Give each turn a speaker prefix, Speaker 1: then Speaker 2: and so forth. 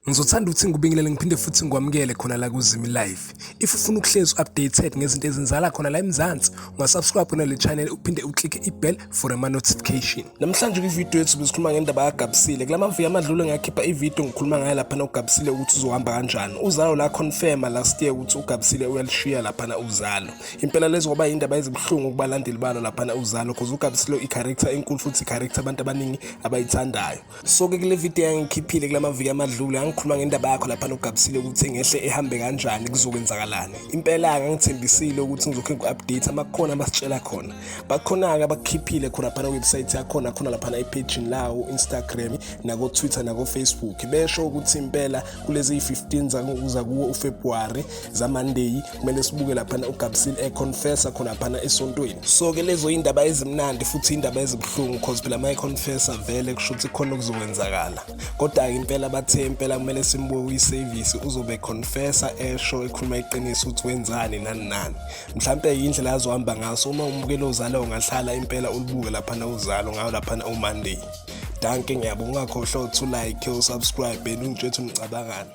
Speaker 1: Ngizothanda ukuthi ngikubingelele ngiphinde futhi ngikwamukele khona la kuZimi Live. If ufuna ukuhlezi updated ngezinto ezenzakala khona la eMzansi, ungasubscribe khona le channel uphinde uclicke i-bell for ama notification. Namhlanje kwivideo yethu besikhuluma ngendaba kaGabsile. Kula maviki amadlule ngakhipha ivideo ngikhuluma ngaye laphana uGabsile ukuthi uzohamba kanjani. Uzalo la confirma last year ukuthi uGabsile uyalishiya laphana uzalo. Impela lezo kwaba yindaba ezibuhlungu kubalandeli balo laphana uzalo because uGabsile i-character enkulu futhi i-character abantu abaningi abayithandayo. So-ke kule video yangikhiphile kula maviki amadlule angikhuluma ngendaba yakho lapha nogabisile ukuthi ngehle ehambe kanjani kuzokwenzakalani. Impela ngangithembisile ukuthi ngizokhe ngiku-update amakhona abasitshela khona. Bakhona-ke abakukhiphile khona phana website yakhona khona laphana ephejini lawo Instagram nako-Twitter nako-Facebook besho ukuthi impela kulezi 15 zakuwo uFebruary zaMonday kumele sibuke laphana uGabisile econfessa khona phana esontweni. So-ke lezo indaba ezimnandi futhi indaba ezibuhlungu cause phela uma econfessa vele kusho ukuthi khona okuzokwenzakala. Kodwa-ke impela bathe impela kumele simbuke kwi-service uzobe confessa esho ekhuluma iqiniso ukuthi wenzani nani nani. Mhlampe yindlela azohamba ngaso uma umbukeli ozalo ungahlala impela ulibuke laphana uzalo ngayo laphana uMonday. Danke, ngiyabonga. Ungakhohlwa to like, usubscribe, ungitshela ukuthi unicabangani.